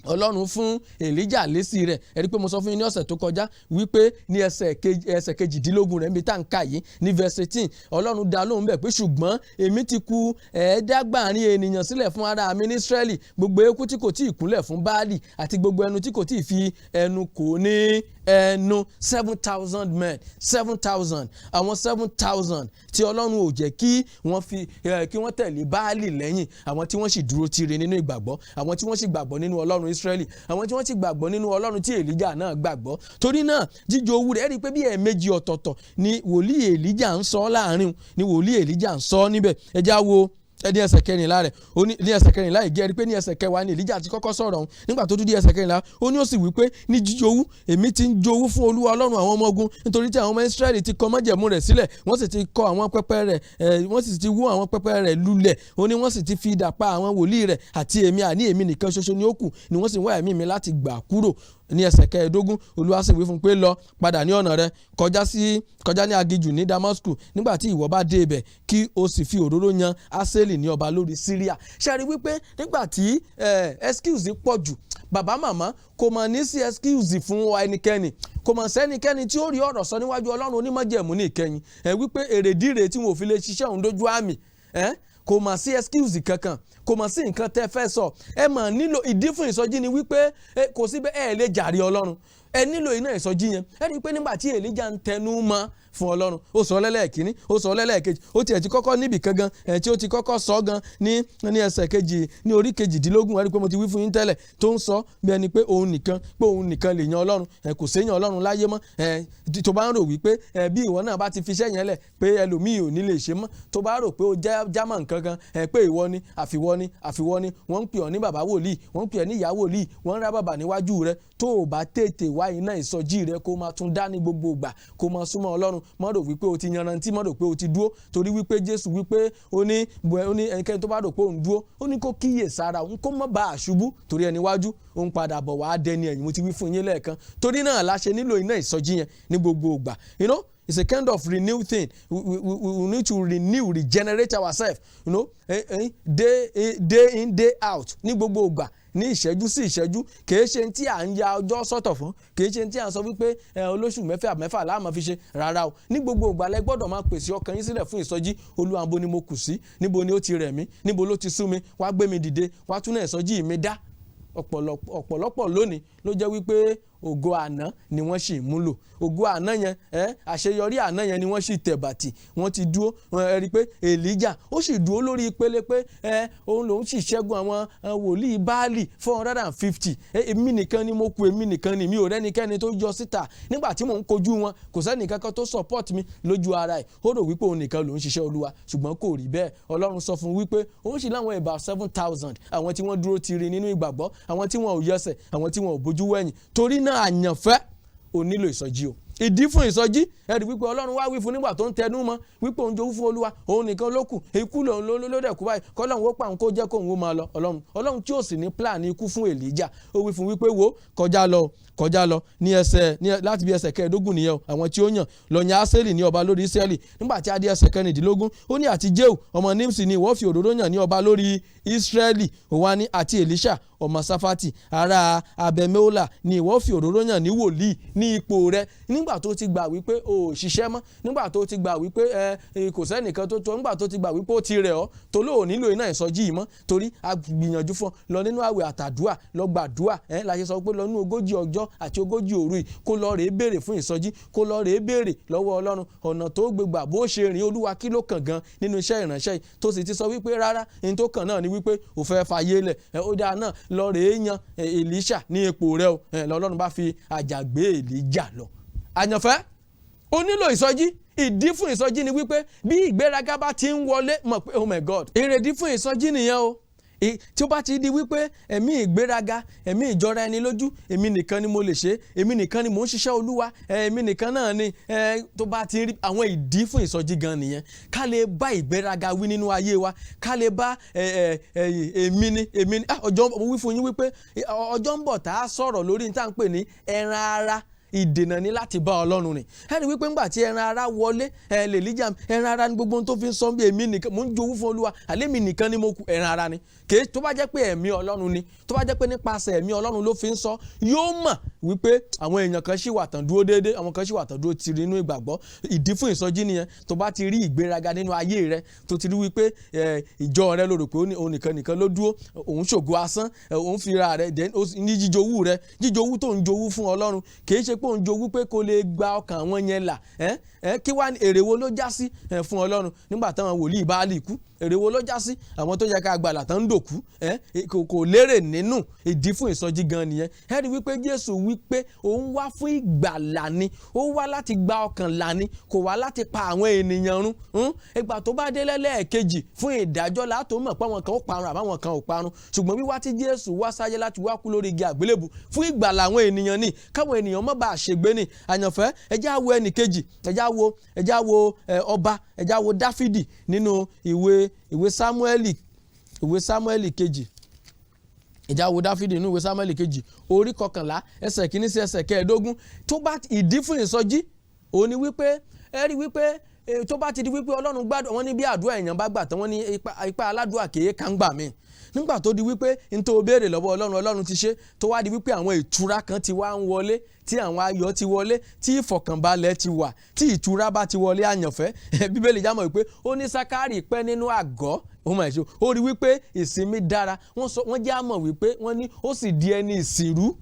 Ọlọ́run fún Èlíjà lésì rẹ̀. Ẹ rí pé mo sọ fún yín ní ọ̀sẹ̀ tó kọjá wípé ní ẹsẹ̀ 18 rẹ̀, níbi tá à ń kà yìí, ní verse 18, Ọlọ́run dá lóhùn bẹ̀ pé, "Ṣùgbọ́n èmi ti ku 75 ènìyàn sílẹ̀ fún ara mi ní Ísírẹ́lì, gbogbo eékún tí kò tí ì kúnlẹ̀ fún Báálì àti gbogbo ẹnu tí kò tí ì fi ẹnu kò ní ẹnu." 7,000 men, 7,000, àwọn 7,000 tí Ọlọ́run ò jẹ́ kí wọ́n fi kí wọ́n tẹ̀lé Báálì lẹ́yìn, àwọn tí wọ́n sì dúró tire nínú ìgbàgbọ́, àwọn tí wọ́n sì gbàgbọ́ nínú Ọlọ́run Ísírẹ́lì, àwọn tí wọ́n sì gbàgbọ́ nínú Ọlọ́run tí Èlíjà náà gbàgbọ́. Torí náà, jíjó owó rẹ̀, ẹ rí i pé bí ẹ̀ẹ̀mejì ọ̀tọ̀ọ̀tọ̀ ni wòlíì Èlíjà ń sọ láàrin, ni wòlíì Èlíjà ń sọ níbẹ̀. Ẹ já wo ẹni ẹsẹ̀ 14 rẹ̀. Ó ní ní ẹsẹ̀ 14 yìí, gẹ́rí pé ní ẹsẹ̀ 10 ni Èlíjà ti kọ́kọ́ sọ̀rọ̀ ọ̀hún. Nígbà tó tún di ẹsẹ̀ 14, ó ní ó sì wí pé, "Ní jíjowú, èmi ti ń jowú fún Olúwa Ọlọ́run àwọn ọmọ ogun, nítorí tí àwọn ọmọ Ísírẹ́lì ti kọ májẹ̀mú rẹ̀ sílẹ̀, wọ́n sì ti kọ àwọn pẹpẹ rẹ̀, wọ́n sì ti wó àwọn pẹpẹ rẹ̀ lulẹ̀." Ó ní wọ́n sì ti fi idà pa àwọn wòlíì rẹ̀, àti èmi, àní èmi nìkan ṣoṣo ni ó kù, ni wọ́n sì ń wá ẹ̀mí mi láti gbà kúrò. Ní ẹsẹ̀ 15, Olúwa sì wí fún un pé, "Lọ padà ní ọ̀nà rẹ, kọjá ní aginjù ní Damasku. Nígbà tí ìwọ bá dé ibẹ̀, kí o sì fi òróró yan Hasaeli ní ọba lórí Syria." Ṣe rí wípé nígbà tí excuse pọ̀ jù, bàbá, màmá, kò mọ̀ ní sí excuse fún ẹnikẹ́ni, kò mọ̀ sẹ́nikẹ́ni tí ó rí ọ̀rọ̀ sọ níwájú Ọlọ́run onímọ̀jẹ̀mú ní ìkẹyìn ẹ wípé èrèdí rèé tí wọn ò fi lè ṣiṣẹ́ òun dójú àmì ẹ. Kò mà sí excuse kankan, kò mà sí nǹkan tẹ́ fẹ́ sọ. Ẹ mà nílò ìdí fún ìsọjí ni wípé kò sí bẹ́ẹ̀, ẹ lè jàre Ọlọ́run. Ẹ nílò iná ìsọjí yẹn. Ẹ rí i pé nígbà tí Èlíjà ń tẹnu mọ́ fún Ọlọ́run, ó sọ lẹ́lẹ́ẹ̀kínní, ó sọ lẹ́lẹ́ẹ̀kejì, ó tiẹ̀ ti kọ́kọ́ níbì kan gan ẹ̀ tí ó ti kọ́kọ́ sọ gan ní ẹsẹ̀ 2, ní orí 18. Ẹ rí i pé mo ti wí fún yín tẹ́lẹ̀, tó ń sọ bí ẹni pé òun nìkan, pé òun nìkan lè yan Ọlọ́run ẹ̀, kò séyan Ọlọ́run láyé mọ́. Ẹ̀ tó bá ń rò wípé ẹ̀ bí ìwọ náà bá ti fi iṣẹ́ yẹn lẹ̀ pé ẹlòmíì ò ní lè ṣe mọ́, tó bá rò pé ó jẹ́ jámọ̀ nǹkan kan ẹ̀, pé ìwọ ni, àfiwọ́ ni, àfiwọ́ ni, wọ́n ń pè ọ́ ní bàbá wòlíì, wọ́n ń pè ọ́ ní ìyá wòlíì, wọ́n ń rá bàbà níwájú rẹ, tó o bá tètè wá iná ìsọjí rẹ kó máa tún dá ní gbogbo ìgbà, kó máa súnmọ́ Ọlọ́run, má rò wípé o ti yanrantí, má rò pé o ti dúró, torí wípé Jésù wípé ó ní ẹnikẹ́ni tó bá rò pé òun dúró, ó ní kó kíyè sára òun, kó má bàa ṣubú, torí ẹni wájú òun padà bọ̀ wá dẹni ẹ̀yìn. Mo ti wí fún yín lẹ́ẹ̀kan. Torí náà la ṣe nílò iná ìsọjí yẹn ní gbogbo ìgbà. It's a kind of renew thing. We need to renew, regenerate ourselves day in, day out, ní gbogbo ìgbà, ní ìṣẹ́jú sí ìṣẹ́jú. Kìí ṣe tí à ń ya ọjọ́ sọ́tọ̀ fún, kìí ṣe tí à ń sọ wípé olóṣù mẹ́fà mẹ́fà la máa fi ṣe. Rárá o, ní gbogbo ìgbà lẹ gbọ́dọ̀ máa pèsè ọkàn yín sílẹ̀ fún ìsọjí. Olúwa, níbo ni mo kù sí? Níbo ni ó ti rẹ̀ mí? Níbo ló ti sú mi? Wá gbé mi dìde, wá tún náà ìsọjí mi dá. Ọ̀pọ̀lọpọ̀ lónìí ló jẹ́ wípé ògo àná ni wọ́n sì múlò. Ògo àná yẹn ẹ, àṣeyọrí àná yẹn ni wọ́n sì tẹ̀bàtì, wọ́n ti dúró. Ẹ rí i pé Èlíjà, ó sì dúró lórí ìpele pé ẹ òun lòún sì ṣẹ́gun àwọn wòlíì Báálì 450. Èmi nìkan ni mo kù, èmi nìkan ni, mi ò rẹ́nikẹ́ni tó yọ síta nígbà tí mò ń kojú wọn, kò sẹ́ni kankan tó support mi. Lójú ara ẹ̀, ó rò wípé òun nìkan lòún ṣiṣẹ́ Olúwa, ṣùgbọ́n kò rí bẹ́ẹ̀. Ọlọ́run sọ fún wípé òun sì láwọn about 7,000, àwọn tí wọ́n dúró tiri nínú ìgbàgbọ́, àwọn tí wọn ò yẹsẹ̀, àwọn tí wọn ò bójú wẹ̀yìn. Torí náà, àyànfẹ́, ò nílò ìsọjí o, ìdí fún ìsọjí. Ẹ̀rí wípé Ọlọ́run wá wí fún nígbà tó ń tẹnu mọ́ wípé òun jowú fún Olúwa, òun nìkan ló kù, ikú lòun ló dẹ̀ kú báyìí, kọ́lọ́run ó pa òun, kó jẹ́ kóun ó máa lọ. Ọlọ́run tí ó sì ní plan ikú fún Èlíjà, ó wí fún wípé, "Wo, kọjá lọ, kọjá lọ." Ní ẹsẹ̀ ní láti bí ẹsẹ̀ 15 nìyẹn o, àwọn tí ó yàn lọ, yan Ásẹ́lì ní ọba lórí Ísírẹ́lì. Nígbà tí a dé ẹsẹ̀ 16, ó ní, "Àti Jéhù ọmọ Nímsì ni ìwọ fi òróró yàn ní ọba lórí Ísírẹ́lì." Òun á ní, "Àti Èlíṣà ọmọ Sáfátì ará Abẹmẹ́ọ́là ni ìwọ fi òróró yàn ní wòlíì ní ipò rẹ. Nígbà tó ti gbà wípé o ò ṣiṣẹ́ mọ́, nígbà tó ti gbà wípé ẹ kò sẹ́nìkan tó tó, nígbà tó ti gbà wípé ó ti rẹ̀ ọ́, tó lóò nílò iná ìsọjí yìí mọ́, torí a gbìyànjú fún ọ lọ nínú àwẹ̀ àtàdúà, lọ gbàdúà. Ẹ la ṣe sọ pé lọ nínú 40 ọjọ́ àti 40 òru yìí, kó lọ rèé béèrè fún ìsọjí, kó lọ rèé béèrè lọ́wọ́ Ọlọ́run ọ̀nà tó gbégbà bó ṣe rìn. Olúwa, kí ló kàn gan nínú iṣẹ́ ìránṣẹ́ yìí? Tó sì ti sọ wípé rárá, ní tó kàn náà ni wípé ò fẹ́ fàyè lẹ̀. Ó dáa náà, lọ rèé yan Èlíṣà ní ipò rẹ o. Lọ́lọ́run bá fi àjàgbé Èlíjà lọ. Àyànfẹ́, ó nílò ìsọjí. Ìdí fún ìsọjí ni wípé bí ìgbéraga bá ti ń wọlé, mọ̀ pé, oh my God, èrèdí fún ìsọjí nìyẹn o. Tí ó bá ti di wípé ẹ̀mí ìgbéraga, ẹ̀mí ìjọra ẹni lójú, èmi nìkan ni mo lè ṣe, èmi nìkan ni mò ń ṣiṣẹ́ Olúwa, èmi nìkan náà ni, tó bá ti rí àwọn, ìdí fún ìsọjí gan nìyẹn, ká lè bá ìgbéraga wí nínú ayé wa, ká lè bá èmi ni, èmi ni. Ọjọ́ mo wí fún yín wípé ọjọ́ ń bọ̀ tá a sọ̀rọ̀ lórí ní tá à ń pè ní ẹran ara, ìdènà ní láti bá Ọlọ́run rìn. Ẹni wípé ńgbà tí ẹran ara wọlé, ẹ lè líjà ẹran ara ní gbogbo ohun tó fi ń sọ bí èmi nìkan mò ń jowú fún Olúwa, àlẹ́ mi nìkan ni mo kù, ẹran ara ni. Kèé tó bá jẹ́ pé ẹ̀mí Ọlọ́run ni, tó bá jẹ́ pé nípasẹ̀ ẹ̀mí Ọlọ́run ló fi ń sọ, yóò mọ̀ wípé àwọn èèyàn kan ṣì wà tán dúró déédéé, àwọn kan ṣì wà tán dúró tiri inú ìgbàgbọ́. Ìdí fún ìsọjí nìyẹn. Tó bá ti rí ìgbéraga nínú ayé rẹ, tó ti rí wípé ìjọ rẹ ló rò pé òun nìkan nìkan ló dúró, òun ṣògo asán, òun fira rẹ ní jíjowú rẹ, jíjowú tó ń jowú fún Ọlọ́run, kì í ṣe pé òun jowú pé kó lè gba ọkàn àwọn yẹn là. Kí wá èrè wo ló já sí fún Ọlọ́run nígbà táwọn wòlíì Báálì kú? Èrè wo ló já sí? Àwọn tó yẹ ká gbàlà tán ń dòkú, kò lérè nínú. Ìdí fún ìsọjí gan nìyẹn. Ẹ rí wípé Jésù wípé òun wá fún ìgbàlà ni, ó wá láti gba ọkàn là ni, kò wá láti pa àwọn ènìyàn run. Ìgbà tó bá dé lẹ́lẹ́ẹ̀kejì fún ìdájọ́ látò mọ̀ pé àwọn kan ó parun àbáwọn kan ò parun. Ṣùgbọ́n wíwá tí Jésù wá sáyé láti wá kú lórí igi àgbélébù, fún ìgbàlà àwọn ènìyàn ni, káwọn ènìyàn má bàa ṣègbé ni. Àyànfẹ́, ẹ já wo ẹnì kejì, ẹ já wo ọba, ẹ já wo Dáfídì nínú ìwé Sámúẹ́lì, ìwé Sámúẹ́lì kejì. Ẹ já wo Dáfídì nínú ìwé Sámúẹ́lì kejì, orí 11, ẹsẹ̀ 1 sí ẹsẹ̀ 15. Tó bá ìdí fún ìsọjí òun ni wípé ẹ rí wípé tó bá ti di wípé Ọlọ́run gbàdúrà, wọ́n ní bí àdúrà èèyàn bá gbà tán, wọ́n ní ipa aládùúrà kèé kan gbà mí. Nígbà tó di wípé n tó béèrè lọ́wọ́ Ọlọ́run, Ọlọ́run ti ṣe, tó wá di wípé àwọn ìtura kan ti wá ń wọlé, tí àwọn ayọ̀ ti wọlé, tí ìfọ̀kànbalẹ̀ ti wà, tí ìtura bá ti wọlé, àyànfẹ́, Bíbélì jámọ̀ wípé ó ní Sákárì pẹ́ nínú àgọ́, ó mà ṣe, ó rí wípé ìsinmi dára. Wọ́n sọ, wọ́n já mọ̀ wípé wọ́n ní ó sì di ẹni ìsìnrú.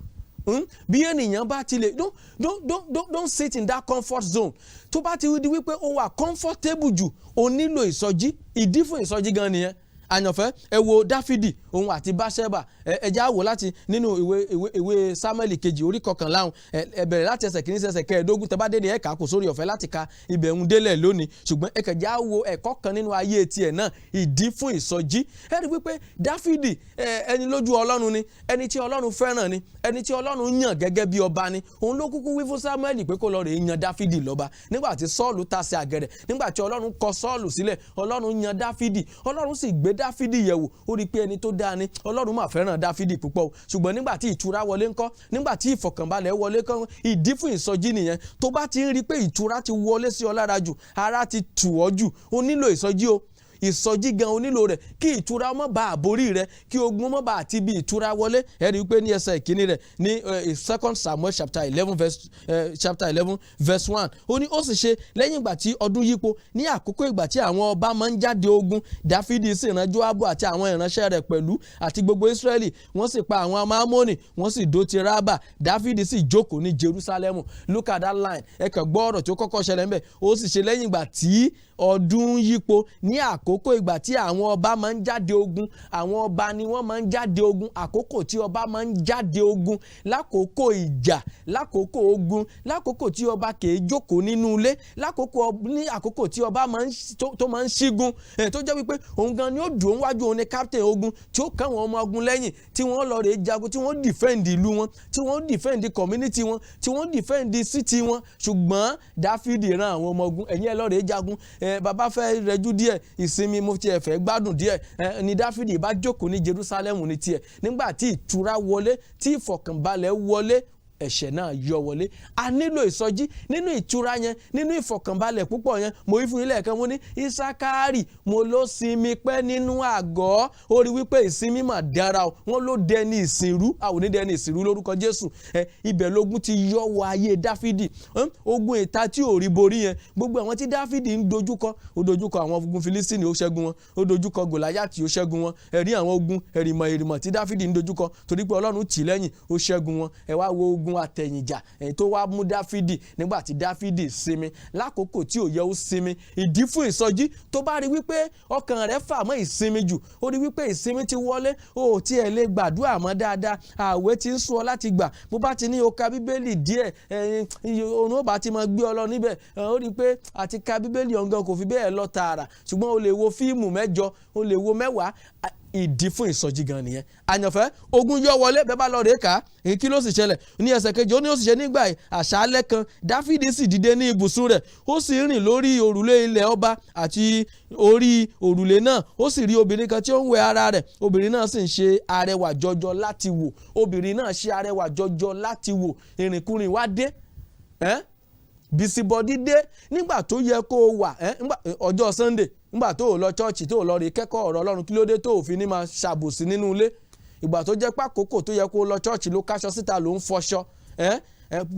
Bí ènìyàn bá ti lè, don't don't don't don't don't sit in that comfort zone. Tó bá ti di wípé ó wà comfortable jù, ó nílò ìsọjí. Ìdí fún ìsọjí gan nìyẹn. Àyànfẹ́, ẹ wo Dáfídì, òun àti Báṣẹ́bà. Ẹ já wò láti nínú ìwé Sámúẹ́lì kejì, orí 11, ẹ bẹ̀rẹ̀ láti ẹsẹ̀ 1 sí ẹsẹ̀ 15. Tẹ́ bá dédé ẹ̀ka kò sórí ọ̀fẹ́ láti ka ibẹ̀ ń délẹ̀ lónìí, ṣùgbọ́n ẹ kàn já wo ẹ̀kọ́ kan nínú ayé tiẹ̀ náà, ìdí fún ìsọjí. Ẹ rí wípé Dáfídì, ẹni lójú Ọlọ́run ni, ẹni tí Ọlọ́run fẹ́ràn ni, ẹni tí Ọlọ́run yàn gẹ́gẹ́ bí ọba ni. Òun ló kúkú wí fún Sámúẹ́lì pé kó lọ rèé yan Dáfídì lọ́ba nígbà tí Sọ́ọ̀lù tasẹ̀ àgẹ̀rẹ̀. Nígbà tí Ọlọ́run kọ Sọ́ọ̀lù sílẹ̀, Ọlọ́run yan Dáfídì. Ọlọ́run sì gbé Dáfídì yẹ̀wò, ó rí i pé ẹni tó dáa ni. Ọlọ́run máa fẹ́ràn Dáfídì púpọ̀ o. Ṣùgbọ́n nígbà tí ìtura wọlé ńkọ́? Nígbà tí ìfọ̀kànbalẹ̀ wọlé ńkọ́? Ìdí fún ìsọjí nìyẹn. Tó bá ti ń rí i pé ìtura ti wọlé sí ọ lára jù, ara ti tù ọ́ jù, ó nílò ìsọjí o. Ìsọjí gan onílò rẹ̀, kí ìtura má bàa borí rẹ̀, kí ogun má bàa ti bí ìtura wọlé. Ẹ rí i pé ní ẹsẹ̀ 1 rẹ̀ ní Second Samuel chapter 11 verse 1, ó ní ó sì ṣe lẹ́yìn ìgbà tí ọdún yípo, ní àkókò ìgbà tí àwọn ọba máa ń jáde ogun, Dáfídì sì rán Jóábù àti àwọn ìránṣẹ́ rẹ̀ pẹ̀lú àti gbogbo Ísírẹ́lì. Wọ́n sì pa àwọn ọmọ Ámónì, wọ́n sì dó ti Rábà. Dáfídì sì jókòó ní Jerúsálẹ́mù. Look at that line. Ẹ kàn gbọ́ ọ̀rọ̀ tí ó kọ́kọ́ ṣẹlẹ̀ ńbẹ̀. Ó sì ṣe lẹ́yìn ìgbà tí ọdún yípo, ní àkókò ìgbà tí àwọn ọba máa ń jáde ogun. Àwọn ọba ni wọ́n máa ń jáde ogun. Àkókò tí ọba máa ń jáde ogun, lákòókò ìjà, lákòókò ogun, lákòókò tí ọba kìí jókòó nínú ilé, ní àkókò tí ọba tó máa ń ṣígun, tó jẹ́ wípé òun gan ni ó dùn wájú, òun ni captain ogun tí ó káwọn ọmọ ogun lẹ́yìn, tí wọ́n lọ rèé jagun, tí wọ́n defend ìlú wọn, tí wọ́n defend community wọn, tí wọ́n defend city wọn. Ṣùgbọ́n Dáfídì rán àwọn ọmọ ogun, "Ẹ̀yin ẹ lọ rèé jagun, ẹ bàbá fẹ́ rẹjú díẹ̀, ìsinmi mo tiẹ̀ fẹ́ gbádùn díẹ̀." Ẹ ní Dáfídì bá jókòó ní Jerusalem ní tiẹ̀ nígbà tí ìtura wọlé, tí ìfọ̀kànbalẹ̀ wọlé. Ẹ̀ṣẹ̀ náà yọ wọlé. A nílò ìsọjí nínú ìtura yẹn, nínú ìfọ̀kànbalẹ̀ púpọ̀ yẹn. Mo wí fún yín lẹ́ẹ̀kan, mo ní Isakari, mo ló sinmi pẹ́ nínú àgọ́. Ó rí wípé ìsinmi mà dára o. Wọ́n ló dẹni ìsìnrú. A ò ní dẹni ìsìnrú lórúkọ Jésù. Ẹ ibẹ̀ lógun ti yọ wọ ayé Dáfídì. Ogun ìta tí ò rí borí yẹn, gbogbo àwọn tí Dáfídì ń dojúkọ, ó dojúkọ àwọn ogun Filistini, ó ṣẹ́gun wọn. Ó dojúkọ Gòláyátì, ó ṣẹ́gun wọn. Ẹ̀rí àwọn ogun ẹ̀rìmọ̀ ẹ̀rìmọ̀ tí Dáfídì ń dojúkọ, torí pé Ọlọ́run tì lẹ́yìn, ó ṣẹ́gun wọn. Ẹ wá wo ogun àtẹ̀yìnjà èyí tó wá mú Dáfídì nígbà tí Dáfídì sinmi lákòókò tí ò yẹ ó sinmi. Ìdí fún ìsọjí, tó bá rí wípé ọkàn rẹ̀ fà mọ́ ìsinmi jù, ó rí wípé ìsinmi ti wọlé, ó tiẹ̀ lè gbàdúrà mọ́ dáadáa, ààwẹ̀ ti ń sún ọ láti gbà, bó bá ti ní o ka Bíbélì díẹ̀, oorun ó bá ti máa gbé ọ lọ níbẹ̀, ó rí pé àti ka Bíbélì ọ̀ngàn kò fi bẹ́ẹ̀ lọ tààrà, ṣùgbọ́n o lè wo fíìmù 8, o lè wo 10. Ìdí fún ìsọjí gan nìyẹn. Àyànfẹ́, ogun yọ wọlé. Bẹ́ẹ̀ bá lọ rèé ká, kí ló sì ṣẹlẹ̀ ní ẹsẹ̀ kejì? Ó ní ó sì ṣe nígbà àṣálẹ́ kan, Dáfídì sì dìde ní ibùsùn rẹ̀, ó sì rìn lórí òrùlé ilẹ̀ ọba àti orí òrùlé náà, ó sì rí obìnrin kan tí ó ń wẹ ara rẹ̀. Obìnrin náà sì ń ṣe arẹwà jọjọ láti wò. Obìnrin náà ṣe arẹwà jọjọ láti wò. Ìrìnkúrìn wá dé, bisibọdí dé nígbà tó yẹ kó o wà ọjọ́ Sunday, nígbà tó o lọ chọ́ọ̀chì, tó o lọ rí kẹ́kọ̀ọ́ ọ̀rọ̀ Ọlọ́run, kí ló dé tó o fi ní máa ṣàbòsí nínú ilé? Ìgbà tó jẹ́ pàkókò tó yẹ kó o lọ chọ́ọ̀chì ló káṣọ síta, ló ń fọṣọ.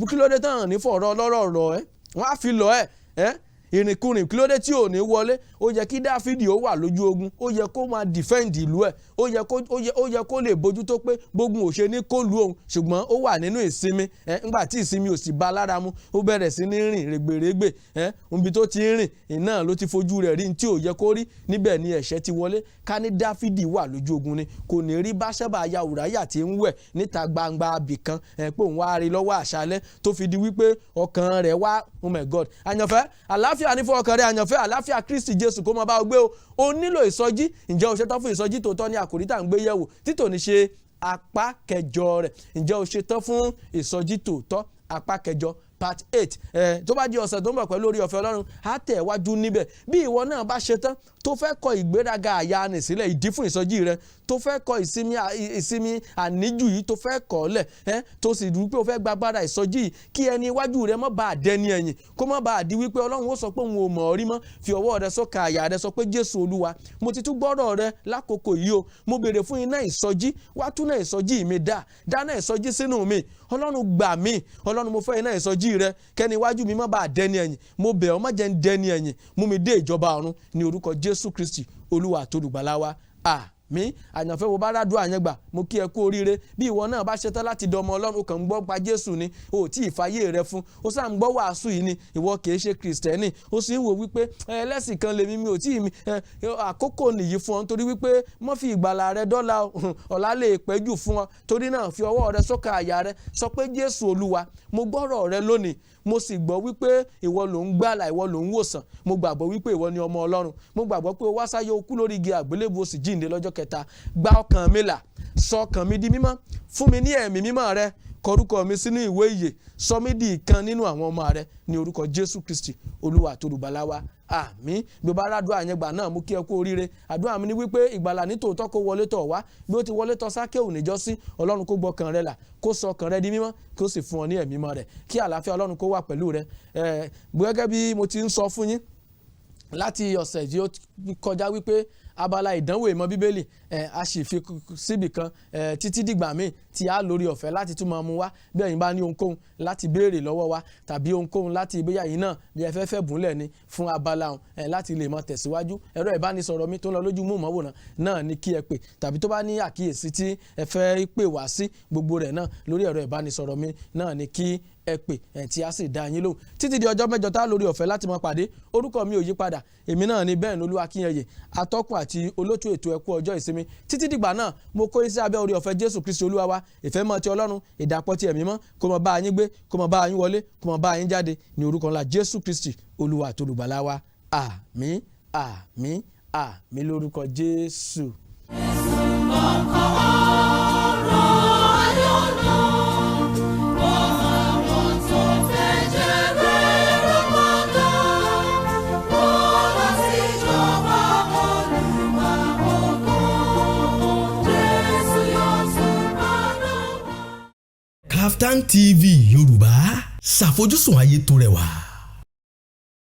Kí ló dé tán ní fọ̀rọ̀ ọlọ́rọ̀ rọ̀ ẹ́ wọ́n á fi lọ ẹ́ ìrìnkúrìn? Kí ló dé tí ò ní wọlé? Ó yẹ kí Dáfídì ó wà lójú ogun, ó yẹ kó máa defend ìlú ẹ̀, ó yẹ kó lè bójú tó pé gbógun ò ṣe ní kó lu òun, ṣùgbọ́n ó wà nínú ìsinmi. Ńgbà tí ìsinmi ò sì bá lára mu, ó bẹ̀rẹ̀ sí ní rìn règbèrègbè. Ibi tó ti ń rìn iná ló ti fojú rẹ̀ rí tí ò yẹ kó rí. Níbẹ̀ ni ẹ̀ṣẹ̀ ti wọlé. Ká ní Dáfídì wà lójú ogun ni, kò ní rí Báṣẹ́bà aya Ùráyà tí ń wẹ̀ níta gbangba abìkan pé òun wá rí lọ́wọ́ àṣálẹ́, tó fi di wípé ọkàn rẹ̀ wá. Oh my God! Àyànfẹ́, àlàáfíà ní fún ọkàn rẹ̀. Àyànfẹ́, àlàáfíà Kristi Jésù kó máa bá ọ gbé o. O nílò ìsọjí. Ǹjẹ́ o ṣetán fún ìsọjí tòótọ́ ní àkòrí tá à ń gbé yẹ̀wò títò ní ṣe apá kẹjọ rẹ̀? Ǹjẹ́ o ṣetán fún ìsọjí tòótọ́, apá kẹjọ, part 8? Tó bá di ọ̀sẹ̀ tó ń bọ̀, pẹ̀lú orí ọ̀fẹ́ Ọlọ́run, á tẹ̀ wájú níbẹ̀. Bí ìwọ náà bá ṣetán, tó fẹ́ kọ ìgbéraga àyà nì sílẹ̀, ìdí fún ìsọjí rẹ, tó fẹ́ kọ ìsinmi àníjù yìí, tó fẹ́ kọ́ lẹ̀ tó sì dùn pé o fẹ́ gbàgbára ìsọjí yìí, kí ẹni iwájú rẹ má bàa dẹni ẹ̀yìn, kó má bàa di wípé Ọlọ́run ó sọ pé òun ò mọ̀ ọ́ rí mọ́, fi ọwọ́ rẹ sọ́kà àyà rẹ, sọ pé, "Jésù Olúwa, mo ti tún gbọ́rọ̀ rẹ lákòókò yìí o. Mo béèrè fún iná ìsọjí. Wá tún iná ìsọjí mi dá, dáná ìsọjí sínú mi. Ọlọ́run, gbà mí. Ọlọ́run, mo fẹ́ iná ìsọjí rẹ, kẹ́ni iwájú mi má bàa dẹni ẹ̀yìn. Mo bẹ̀ ọ́, má jẹ́ ń dẹni ẹ̀yìn, mú mi dé ìjọba ọ̀run ní orúkọ Jésù Kristi, Olúwa àti Olùgbàlà wa. Àmín." Àyànfẹ́, wo bá rádùn àyẹn gbà, mo kí ẹ kú oríire. Bí ìwọ náà bá ṣetán láti dọmọ Ọlọ́run, ó kàn ń gbọ́ pa Jésù ni, o ò tí ì fàyè rẹ fún, ó sá ń gbọ́ wàásù yìí ni, ìwọ kì í ṣe Kìrìsìtẹ́nì, ó sì ń wò wípé ẹlẹ́sìn kan lèmi, mi ò tí ì mi, àkókò nìyí fún ọ, nítorí wípé mọ́ fi ìgbàlà rẹ dọ́là, ọ̀la lè pẹ́ jù fún ọ. Torí náà, fi ọwọ́ rẹ sọ́kà àyà rẹ, sọ pé, "Jésù Olúwa, mo gbọ́rọ̀ rẹ lónìí, mo sì gbọ́ wípé ìwọ ló ń gbàlà, ìwọ ló ń wòsàn. Mo gbàgbọ́ wípé ìwọ ni ọmọ Ọlọ́run. Mo gbàgbọ́ pé o wá sáyé, o kú lórí igi àgbélébùú, o sì jíǹde lọ́jọ́ kẹta. Gba ọkàn mi là, sọ ọkàn mi di mímọ́, fún mi ní ẹ̀mí mímọ́ rẹ, kọrúkọ mi sínú ìwé ìyè, sọ mí di ìkan nínú àwọn ọmọ rẹ ní orúkọ Jésù Kristi, Olúwa àti Olùgbàlà wa. Àmín." Bí o bá rádùn àyẹn gbà náà, mú kí ẹ kú oríire. Àdúrà mi ni wípé ìgbàlà ní tòótọ́ kó wọlé tọ̀ wá bí ó ti wọlé tọ̀ Sákéù níjọ́sí. Ọlọ́run kó gbọ́kàn rẹ là, kó sọ ọkàn rẹ di mímọ́, kó sì fún ọ ní ẹ̀mí mọ́ rẹ̀. Kí àlàáfíà Ọlọ́run kó wà pẹ̀lú rẹ. Gẹ́gẹ́ bí mo ti ń sọ fún yín láti ọ̀sẹ̀ tí ó kọjá wípé abala ìdánwò ìmọ̀ Bíbélì a sì fi síbì kan títí dìgbà míì tí a lórí ọ̀fẹ́ láti tún máa mú wá. Bí ẹ̀yin bá ní ohunkóhun láti béèrè lọ́wọ́ wa, tàbí ohunkóhun láti ìgbéyà yìí náà, bí ẹ fẹ́ fẹ́ bùnlẹ̀ ni fún abala ọ̀hún láti lè máa tẹ̀síwájú, ẹ̀rọ ìbánisọ̀rọ̀ mi tó ń lọ lójú móhùnmáwòrán náà ní kí ẹ pè, tàbí tó bá ní àkíyèsí tí ẹ fẹ́ pè wá sí, gbogbo rẹ̀ náà lórí ẹ̀rọ ìbánisọ̀rọ̀ mi náà ní kí ẹ pè tí a sì dá yín lóhùn. Títí di ọjọ́ mẹ́jọ tá lórí ọ̀fẹ́ láti máa pàdé, orúkọ mi ò yí padà, èmi náà ni bẹ́ẹ̀ lolú Akínyẹyẹ, atọ́kùn àti olótú ètò Ẹkú Ọjọ́ Ìsinmi. Títí dìgbà náà, mo kó yín sí abẹ́ orí ọ̀fẹ́ Jésù Kristi Olúwa wa, ìfẹ́ mọ́ ti Ọlọ́run, ìdàpọ̀ ti Ẹ̀mí mọ́, kó máa bá yín gbé, kó máa bá yín wọlé, kó máa bá yín jáde ní orúkọ ńlá Jésù Kristi, Olúwa àti Olùgbàlà wa. Àmín, àmín, àmín lórúkọ Jésù. Ọkọ̀ ọ̀rọ̀ ayọ̀ náà, àwọn tó fẹ́ jẹ́ rere padà, wọ́n lọ sí ìjọba Olúwa ògo. Jésù yóò tún padà wá. Kaftan TV Yorùbá, ṣàfojúsùn ayé tó rẹwà.